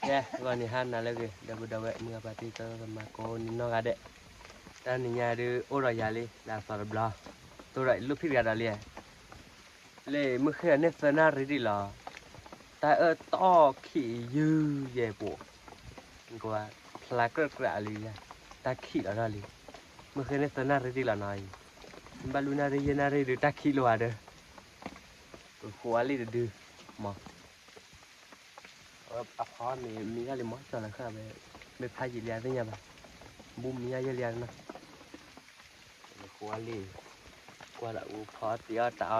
ကဲ ဂီၤနံၤဟါနၤလၢအဂ့ၤ ဒီပုၢ်ဒီဝဲၢ် မုၢ်ဂၤပၢ်သံသးသမါကိးနံၤနီၢ်ဂၤဒဲး, တနံၤညါဒုးအိၣ်ဒီးယၤလံ လၢအသီတဘျီ, တိၢ်ဒီးလၢဖံးတဂၤဒီးလံ, လၢမုၢ်ဃ့အီၤန့ၣ်သၢနၣ်ရံၣ်ဒံးလီၤ, တၢ်အၢၣ်တီၢ်ခံးယုၢ်ယဲၢ်ပူၤ, ကဝဲဖျါကြၢးကြၢးလံ, တၢ်ခံးလီၤထီၣ်လံ, မုၢ်ဃ့န့ၣ်သၢနၣ်ရံၣ်ဒံးလီၤနီၤ, ဘၣ်လွံၢ်နၣ်ရံၣ်ယဲၢ်နၣ်ရံၣ်ဒုးတၢ်ခံးလိာ်ဂၤဒီး, ပဃိအလံၢ်တဒု, မ့ၢ် အဖီမ့ၤမံယါလံမ့ၢ် ကၠီလီၤဃာ်ဝဲ, မ့ၢ်ဖးယံာ်လံအသ့ၣ်ညါဘၣ်, ဘူမံယါယဲၢ်လံအနီၤ, ဃိလံ, ကွၢ်ဒၣ်အူဖီတ့အီၣ်တၢ်အ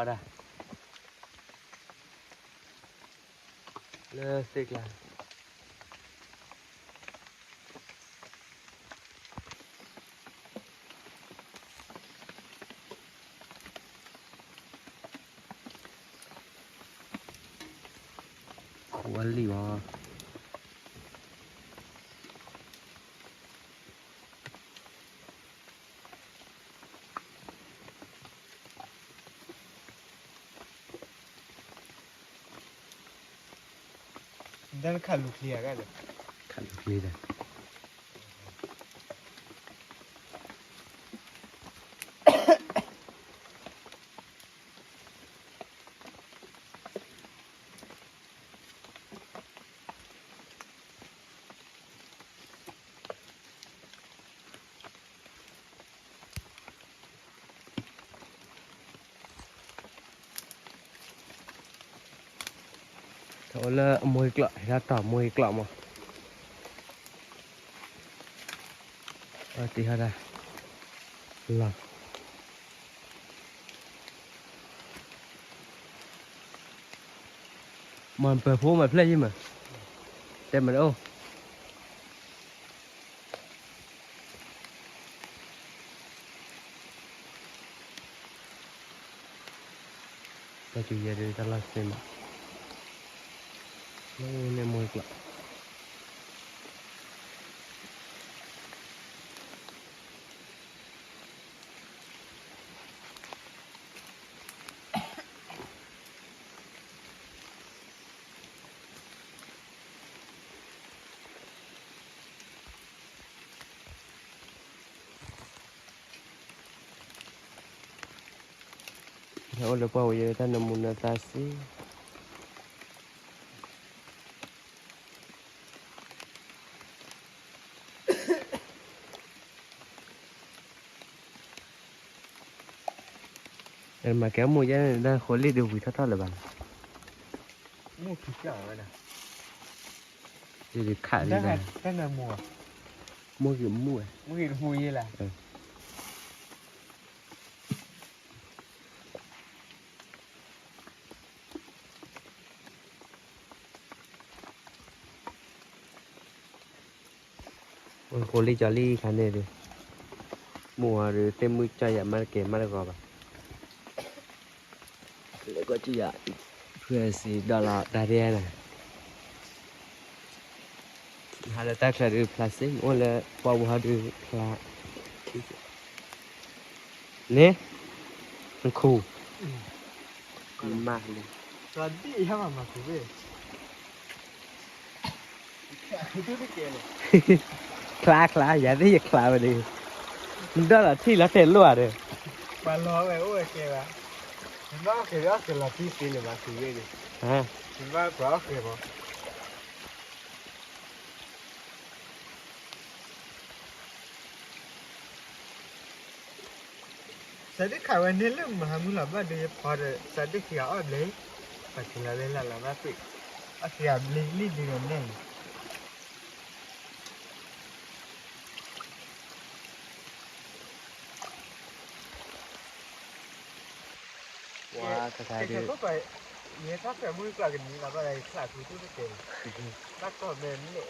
ီၣ်ဒၣ်, လၢသ့ၣ်ကျါ ဃိလံမ့ၢ် ဒ်ခးလူၤချံအဂၤဒီး, ခးလူၤချံဒီး, အိၣ်လၢအမိၢ်ကျီး ဟဲထီၣ်တီၢ်မိၢ်ကျီးမး, အတ့ဟီဒၣ်, လီၤ မ့ၢ်ပၢၤဖိမ့ၢ်ဖျဲၣ်ယံၤမး, တဲမးတအိၣ်, တၢ်စူၤယဲဒုးတၢ်လီၢ်စ့မး, န့ၣ်မိၢ်ကျီး ဟဲအိၣ်လၢပှၢ်ဝဲ ယဲတၢ်နၢမူနၢသါစ့, မၤကဲမိၢ်ယဲန့ၣ် တၢ်ဃိလံၢ်ဒုးဝံၤထီၣ်ထီၣ်လၢၤဘၣ်န့ၣ်, မိၢ်ခံကၢ်ဝဲဒၣ်, တၢ်နၢမူ, မိၢ်ဂ့ၤမိၢ်ဝဲ, မိၢ်ဂ့ၤတမူယဲလၢ အိၣ်ဃိလံၢ်ကၠီလံၢ်ခါန့ၣ်ဒီး, မိၢ်ဝဲဒီးသ့ၣ်မုၢ်ကၠီယၤမးတကဲမးတဂီၤဘၣ်, လၢကီၢ်ကၠီယၤ, ဖုစံးဒီးလီၤတၢ်ဒ်န့ၣ်, ဟးလၢတၢ်ချၢဒုးဖျါစ့ အိၣ်လၢပှၢ်ဝဲဟီဒုးဖျါ န့ၣ်, နခူၣ်, မၤလံ, ချါချါ ယၤသ့ၣ်ယချါဝဲဒီး, ဒီးလီၤထံၣ်လီၤတဲာ်လိၣ်ဧါဒီး, ပှၤလီၤဝဲအိၣ်ဝဲကဲဘၣ်, နဘၣ်အီၣ်ဃဲၤဒီးအီၣ်ဃဲၤလီၤတံၢ်သ့လၢၤဘၣ် ခူၣ်ဝဲဒီး, နဘၣ်ပှၤအီၣ်ဃဲၤဘၣ် စးဒ့ၣ်ခးဝဲန့ၣ်လၢမုၢ်ဟါမုၢ်လီၤဘၣ်ဒီး ယဖီဒီး စးဒ့ၣ်ခံဂၤအီၣ်ဘျဲၣ်, ပှၤကလီၤလၢလၢ်လီၤဘၣ်သ့ၣ်, အခံဂၤဘျဲၣ်လံဒုးဒီးန့ၣ်, ဝါ ကဲ ကဲ ကဲ ဒုး ယဲတၢ်ဖဲမုၢ်ကျီၢ်ကနံၤလီၤဘၣ်ဒီး ယချါထူထူတကဲး, တၢ်ကီၢ်မဲာ်မဲာ်လီၤ,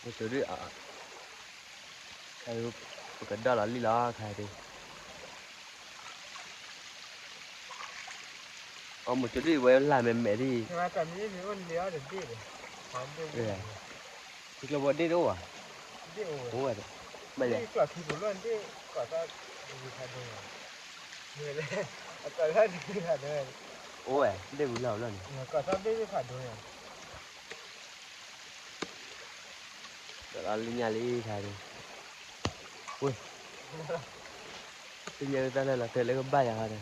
မ့ၢ်စိဒုး ခါဒုး ပကဒီၣ်လီၤလံလီၤ ခါဒုး, အမ့ၢ်စိဒုး ဝဲလၢ်မဲာ်မဲာ်ဒ်အံၤ, တၢ်မ့ၢ်မ့ၢ်အိၣ်လံအီၤတဒ့ၣ်ဒီး, ထံကျိဘီဒ့ၣ်တအိၣ်ဘၣ်, အိၣ်ဝဲ, မ့ၢ်လဲၣ်, အိၣ်ဝဲ, ဒ့ၣ်ဝံၤလီၤလီၤန့ၣ် ကီၢ်သီဘ့ၣ်ဖးဒိၣ်န့ၣ် ကီၢ်သီဘ့ၣ်ဖးဒိၣ်န့ၣ် လီၤလၢညါလံခါဒီး, ဝ့ၢ်, လၢညါဝဲတၢ်လၢလီၤတဲာ်လၢကဘၣ်ယၤခါဒီး,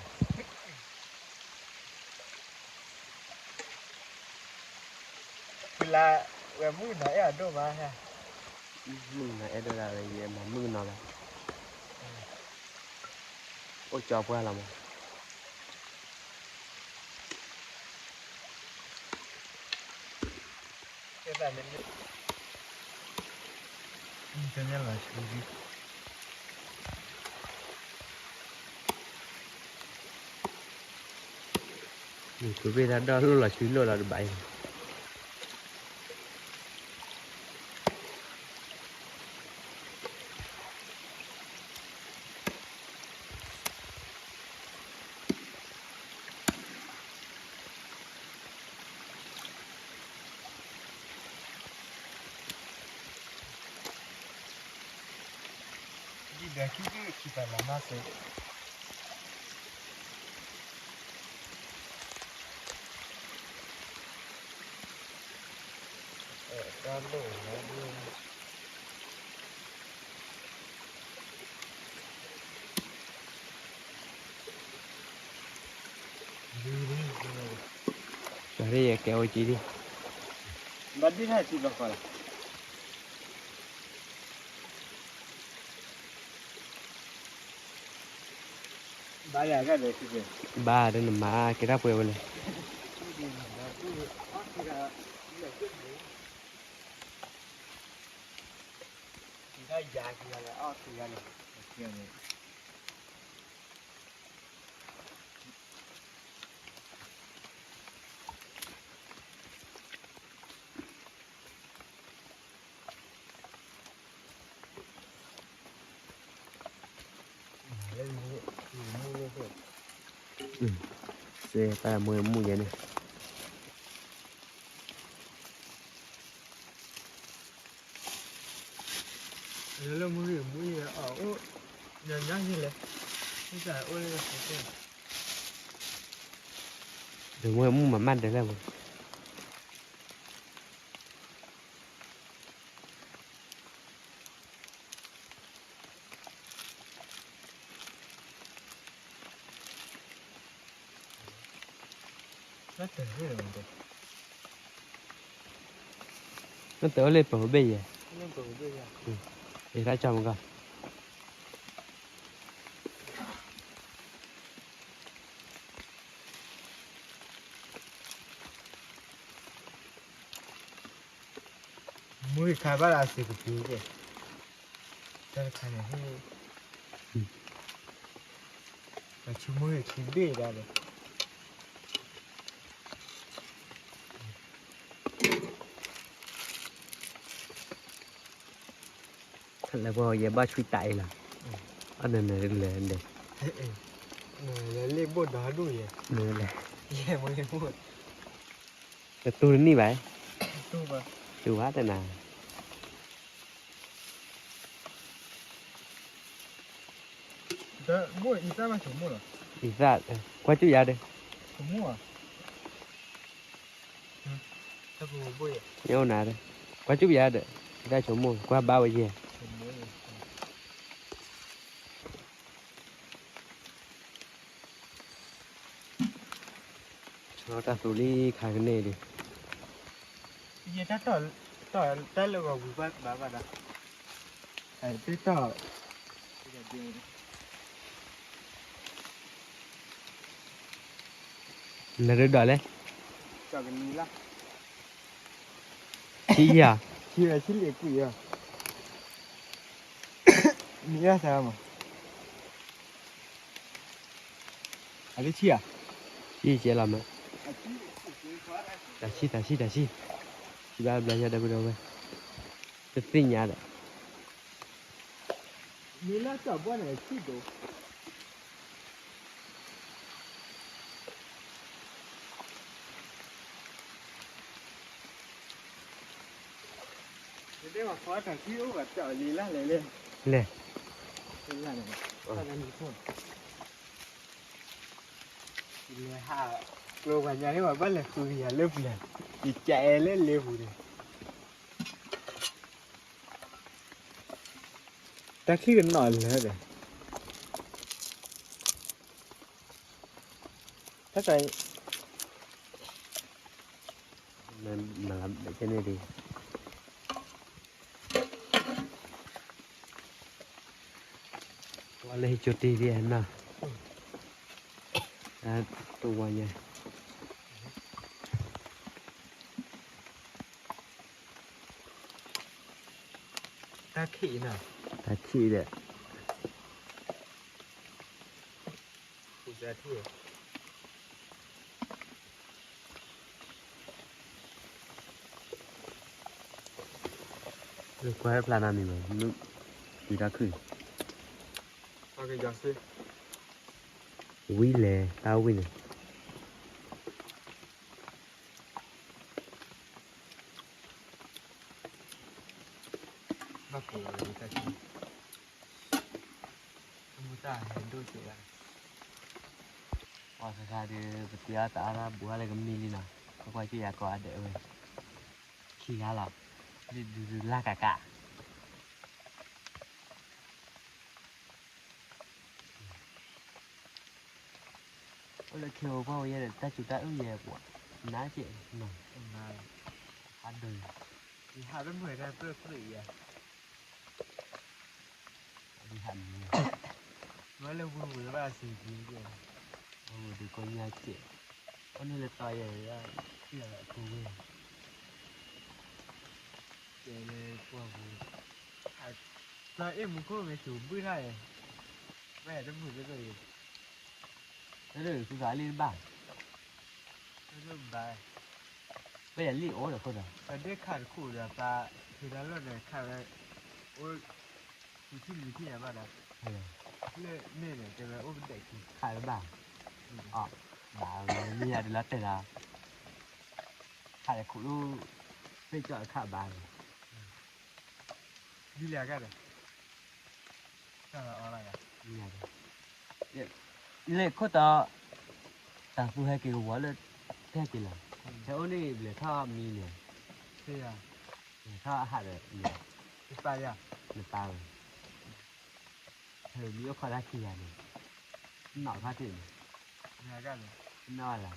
ဖုလါ, ဝဲမုၣ်ကနီၤအဲၣ်အဒိၣ်မး, မုၣ်ကနီၤအဲၣ်ဒိၣ်ဒၣ်ဝဲ ယဲမၤမုၣ်ကနီၤလီၤ, အိၣ်ကၠီပှၢ်လီၤမး. ပဘ့ၣ်တၢ်ဒီၣ်လိၣ်လီၤဆူလိၣ်လီၤတဘၣ်အံၤ. ဒ်ဒီးခံကခံပၤလီၤမၢ်စ့ၢ်, တၢ်လိၣ်လီၤဒ် စၤရ့ယကဲအိၣ်ကံဒံ, ဘၣ်ဒ့ၣ်ထါထံဘျီဃီလီၤ. ဘၣ်ယၤကဒီး, ဘၣ်ဒီးနမၤကဲတၢ်ပှဲၤဝဲလဲၣ်. တၢ်ယၤက့ၤလၢအီၣ်က့ၤဂၤန့ၣ်, စ့တၢ်မူမူယဲန့ၣ်, လၢမူရံၣ်မူအံၤအအိၣ်, ညါညါယလဲၣ်, မ့ၢ်တၢ်အိၣ်လၢ, မူမူမၤမၢ်ဒၢးလၢမူ နတၢ်အိၣ်လၢပှၤဘ့ၣ်ယဲ, ယတၢ်ကၢ်မကီၢ်, မူရံၣ်ခါဘၣ်လၢအစ့ကပူၤကဲ, တၢ်တခါန့ၣ်, ပှၤဆိကမိၣ်ဂ့ၤခံဘ့ၣ်ဒၣ်ဒီး လၢပှၤယဲဘၣ်ဆွံတၢ်အံၤလီၤ, အနနလဲၤလဲၤ, လဲၤလ့ၣ်ဘိၣ်ဒီဒူၣ်ယဲ, နလဲၤ, ယဲမူရံၣ်မူ, တတူၢ်တနံၣ်ဘၣ်, တူၢ်ဘၣ်တနၤ ဒီးဘိၣ်အံသၣ်ဘၣ်ဆိကမိၣ်လီၤ, အံသၣ်, ကွၢ်ကၠူၣ်ယၤဒီး, ဆိကမိၣ်ဧါ, တၢ်ဖိဘိၣ်ယဲ, ညၣ်အိၣ်နၤဒီး, ကွၢ်ကၠူၣ်ယၤဒီး, အံသၣ်ဆိကမိၣ် ကွၢ်ဘၣ်ဝဲယဲ, ဆီတၢ်သူလံခါကန့ၣ်ဒီး, ယဲတၢ်တီၢ်, တီၢ်တၢ်လၢဂီၤဝံၤဘၣ်ဘၣ်ဒီး, တၢ်တီၢ် နဒုးဒိးလဲၣ်, ဆံယၤ, ဆံလ့ၤကွံာ်ယၤ, မ့ၢ်ယၤသးမး, အလၢဆံဧါ, ဆံကဲလီၤမး, တၢ်ဆံ တၢ်ဆံ တၢ်ဆံ, ဆံဘၣ်ဘျီယၤဒီပုၢ်ဒီဝဲၢ်, တသ့ၣ်ညါဒီး မ့ၢ်လၢတၢ်ဘီန့ၣ်ဆံဒိၣ်, လဲၣ်, လဲၤဟးကျိပှၤညါန့ၣ် ပှၤဘၣ်လဲၤဃုကယၤလၢပျၢၤ, ယကအဲၣ်လၢလ့ပူၤန့ၣ်. တၢ်ချံကနီၤလၢာ်ဒီး, တၢ်က, မၤလၢဘဲကဲန့ၣ်ဒံး, ဝဲလၢဟံၣ်ကၠိတ့ဒံးနီၤ, တဝါညါ တၢ်ခံးနီၤ, တၢ်ခံးဒီး, ကွၢ်ဖျါနၤမံၤမး, တုၤတၢ်ခုၣ်, ဝံၤလဲၤတၢ်ဝံၤန့ၣ် ပှၤတဂၤဒီး ပတဲအီၤတအါတၢ်ဘူးအါလၢကမံလံနီၤ, ကွၢ်ကွၢ်က့ယၤကိးဂၤဒဲးဝဲ, ခံဂၤလီၤ, ဒုးဒုးလၢ်ကးကး အိၣ်လၢခ့အိၣ်ပှၢ်ဝဲယဲဒီး တၢ်စူၤတၢ်အုၣ်ယဲပှၤ, နါကဲးနီၤ, အဒိး, ယဟးတမုာ်တၢ်ပြၢၢ်ပြၢၢ်ယဲ, ယဟးမံၤ, ဝဲလၢဝံၤဝံၤဘၣ်စံးက့ၤ, ဝံၤဒုးကိးညါကဲး, အိၣ်န့ၣ်လၢတီယဲ, ယဲလၢအကူဝဲ ကဲလၢပှၢ်ပူၤ, တၢ်အ့ၣ်မူခိၣ်မ့ၢ်စူၤဘုၣ်ထါအံၤ, ဝဲတမုာ်ကဒိၣ်အံၤ, တၢ်ဒ်သူသးလံတဘၣ်, ဘၣ်ယၤလံအိၣ်ဒီးခိၣ်ဒီး, ပဒ့ၣ်ခးတခိၣ်ဒီးပၢ်, ဖံးတၢ်လီၢ်ဒီးခးဝဲ, အိၣ်, ပူၤထံၣ်လံထံၣ်ယၤဘၣ်ဒီး, လၢန့ၣ်ဒီးတဲဝဲအိၣ်ပဒဲးခံ, ခးတဘၣ်, ဘၣ်မ့ၢ်ယၤဒုးလီၤတဲာ်လီၤ, ခးတခိၣ်လၢ, ပ့ၢ်ကၠီတခးဘၣ်န့ၣ် ဒ်လဲၣ်ဂၤဒီး, လဲၤခိၣ်တီ, တၢ်သူဟဲက့ၤကဝီၤလၢ, ဟဲက့ၤလီၤ, ဟဲအိၣ်န့ၣ်လဲၤထီၣ်မံၤန့ၣ်, လဲၤထီၣ်အဟးဒီး, နပၢ်ဝဲ, ဟဲမံၤအိၣ်ခိးတၢ်ခံဂၤန့ၣ်, နီၢ်ခါတ့ၢ်န့ၣ်, နီၢ်လၢ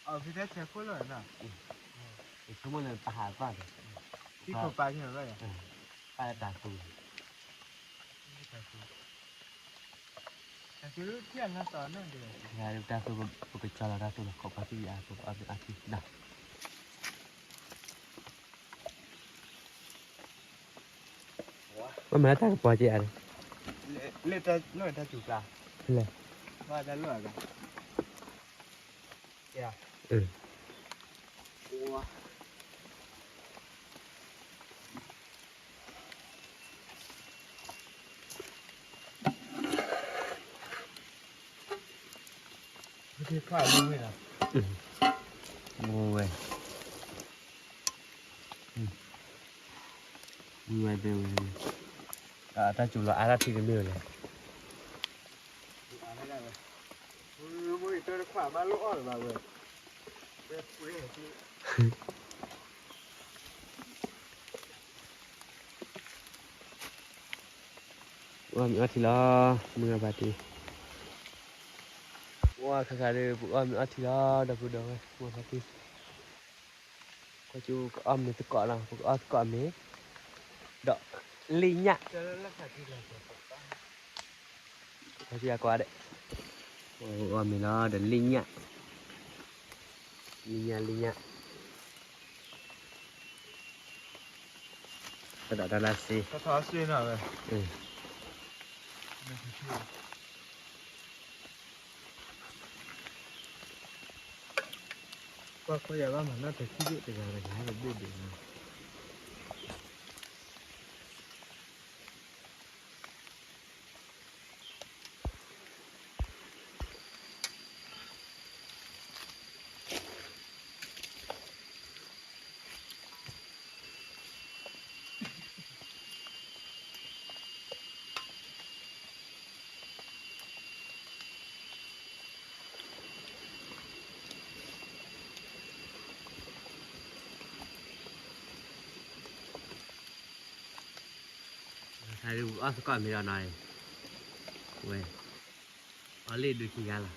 အဖံတဲဆဲးခိၣ်လီၤ, ဆိကမိၣ်လၢပဟးပၢ်ဒီး, ပၢ်လၢတၢ်သူ, တၢ်သူပကကၠီလီၤတၢ်သူလီၤခိးပှၤသံအါ ပကအီၣ်မ့ၤအီထံနီၤ ပမၤတၢ်ကပီၤက့ၤအါန့ၣ်, လၢတၢ်စူၤကျါ, လၢ, ဘၣ်တၢ်လီၢ်အဂၤ, ဝဲ, ဝဲ, တၢ်စူၤလီၤအါတၢ်ထံတမ့ၢ်ဝဲလဲၣ်. အီၣ်မ့ၤအီထံလီၤ, မုၢ်ဂၤဘၣ်တံၢ်, ဝဲခါခါဒီး ပကအီၣ်မ့ၤအီထံလီၤ ဒီပုၢ်ဒီဝဲၢ်, မုၢ်ဂၤဘၣ်တံၢ်, ခီကၠူကအီၣ်မ့ၤသကိးနီၤ ပကအီၣ်သကိးမ့ၤ, ဒီးလံၣ်ညၣ် ခီကၠူယၤကိးဂၤဒဲး, ပကအီၣ်မ့ၤလီၤဒီးလံၣ်ညၣ်, လံၣ်ညၣ်လံၣ်ညၣ်, ပဒၣ်တၢ်လၢစ့, ကွၢ်ကွၢ်ယၤဘၣ်မၤနီၣ်တထံၣ်ဒိၣ်တဂၤတဂၤတဘ့ၣ်ဒံးနီၤ. အီၣ်သကိးမ့ၤဒီးနီၤ, ဝဲ, အီၣ်လံ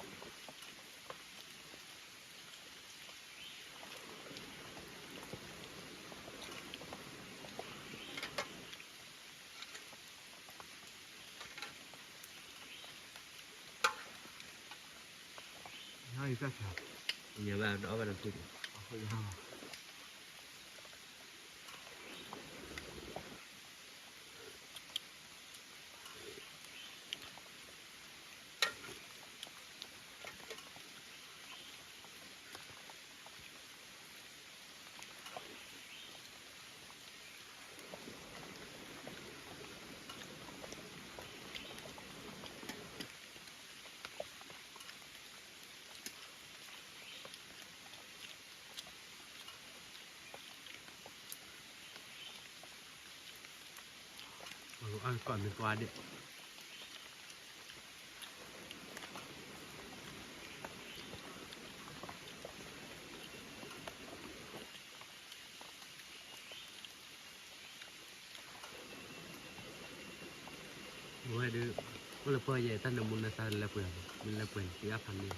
ဒုးခံဂၤလီၤ. အီၣ်သကိးမ့ၤသီဒဲး. ဝဲဒုး, အိၣ်လၢပှၢ်ယဲၢ် တၢ်နၢမူနၢသါလဲၤပှဲၤ, မ့ၢ်လဲၤပှဲၤန့ၣ် တယါဖးန့ၣ်,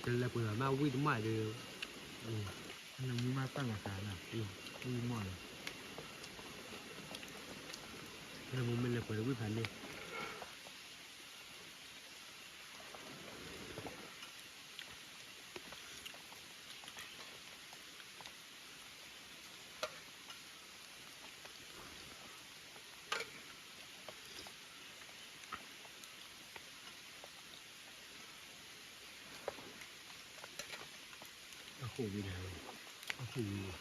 တလဲၤပှဲၤဘၣ်မ့ၢ်ဝံၣ်တမီၢ်ဒုး, တၢ်နၢမူမ့ၢ်တၢ်နၢသါန့ၣ်, ဝံၣ်တမီၢ်န့ၣ်, တၢ်နၢမူမ့ၢ်လဲၤပှဲၤဒီးဝံၣ်ဖးန့ၣ်. အဃိဝံၤလီၤ, အဃိဝံၤလီၤ.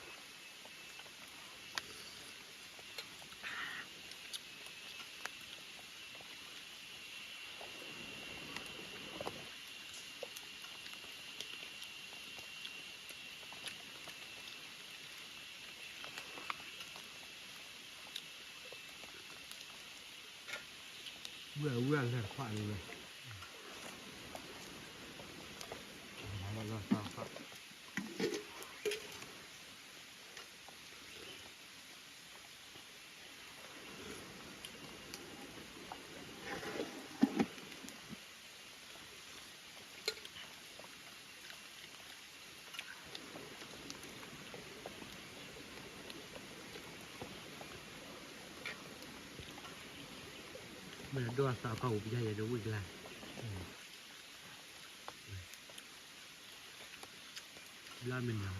ဝဲဝဲလဲၤခွးလံဝဲ, လီၤလီၤလီၤ. မ့ၢ်ဒိၣ်အသးကီၢ်ပူၤပယါယဲဒၣ်ဝံၣ်ကျါ, ဘျါမ့ၢ်နၤ,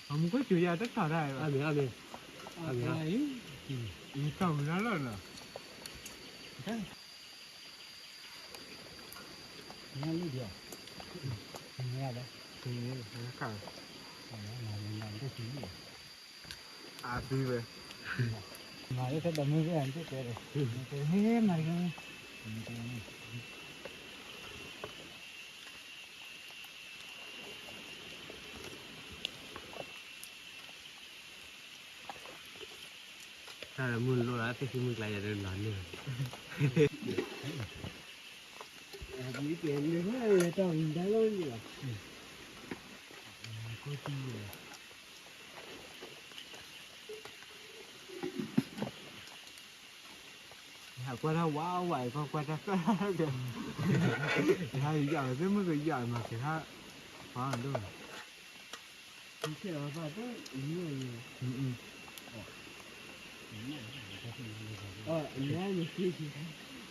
အမူခိၣ်စူၤယၤတထီၣ်တၢ်ဘၣ်, အမ့ၢ်, အမ့ၢ်, အမ့ၢ်, ယထီၣ်ဝံၤလီၤလီၤနီၤ, နလံဒံး, နလံ, အသံဝဲ, မၤလၢတၢ်ဒိးမုၢ်ဂ့ၤ, မၤလၢ တၢ်မုၢ်လိၣ်လၢသ့ၣ်ဃံမုၢ်ကျါယၤဒၣ်လီၤန့ၣ်, အဒ်ပှဲၤလၢတၢ်ဝံၤဒါလီၤန့ၣ်လီၤ, ကိၣ်တံၢ်လီၤ. ဟးကွၢ်တၢ်ဝါဝါအံၤ ကွၢ်ကွၢ်တၢ်ကၢၣ်ဒီး, ဟးယၤသ့ၣ်မုၢ်ကယၤမၤက့ၤဟး, ပှၤဒိၣ်, အံၤ, အံၤ, အံ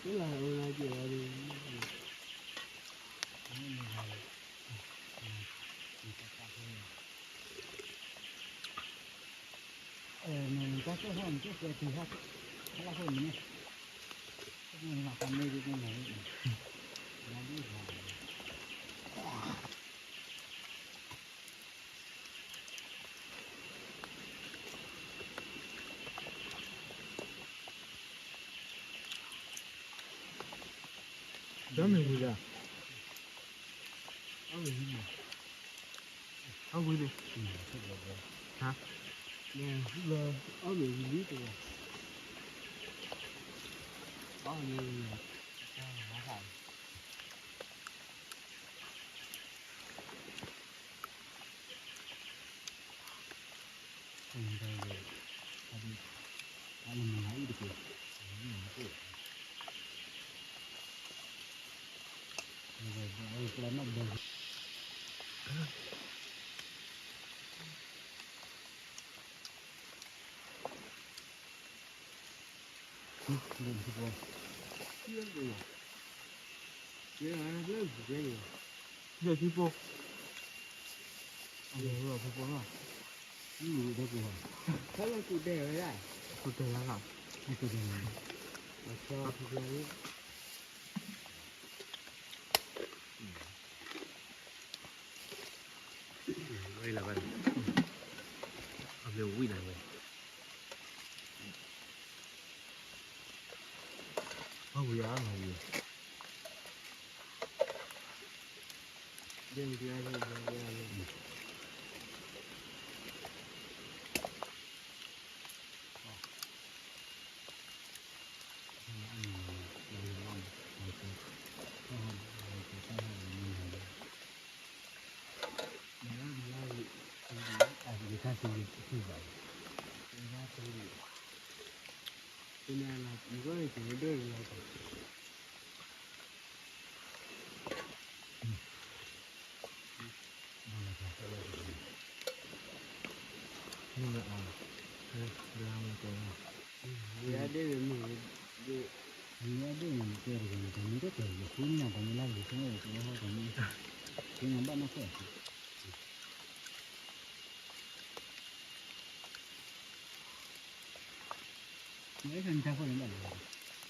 ၤ, ဒၢမ့ၢ်ဝံၤလၢ အဝံၤန့ၣ် ဟါ လၢအမ့ၢ်ဝံၤလံတဝဲ အမ့ၢ်ဝံၤ တၢ်ဘိၣ်ကျဲဝဲမုၢ်အံၤ တိၢ်တခွးခွးလီၤဝဲဒၣ် ထံအါနၢ်န့ၣ် ကျဲဝဲလီၤလီၤဒံး တၢ်နီၢ်ကးဝဲကွဲနီၤ အဝံၣ်အဆဲး ဝံၤလီၤခါ ဝံၤလီၤ ဒ်လိဒၣ်ဝဲနီၤ အဘၣ်ဘၣ် အါရၣ်ခံဂၤလံ ပှၤခဲန့ၣ်ဒုး မုၢ်ဟါလီၤ ယဟီ မုၢ်ဘၣ်လီၤယဟီယဲၢ်ပှၤ တၢ်ခံးလီၤဒွးလံနီၤ အီၣ်မ့ၤအီထံ ဝံၤလံခါ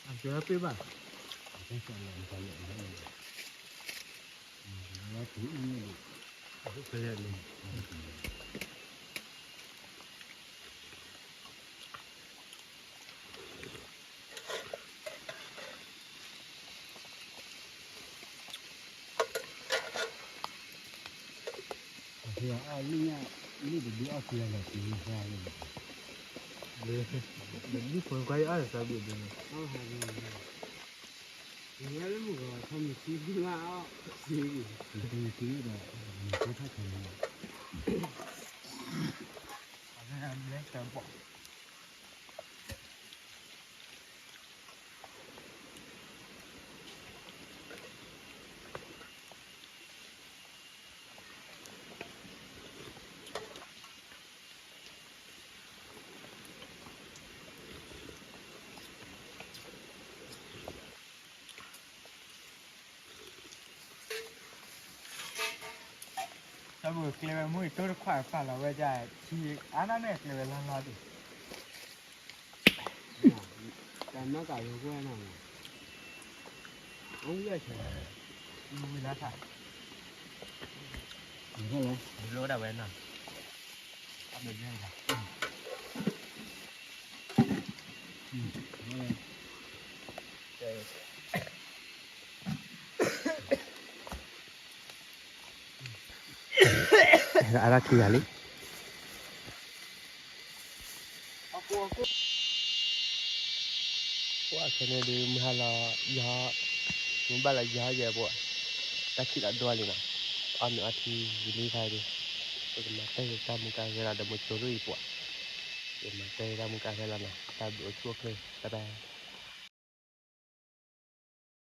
အံၤဒုး ပကမၤတၢ်ဂ့ၤတၢ်မူကါဂဲၤလီၤဒီးမိၤစိရိၤအံၤပှၤ ပကမၤတၢ်ဂ့ၤတၢ်မူကါဂဲၤလီၤနီၤ တၢ်ဘျုးအိၣ်ဆူၣ်အိၣ်ချ့ bye bye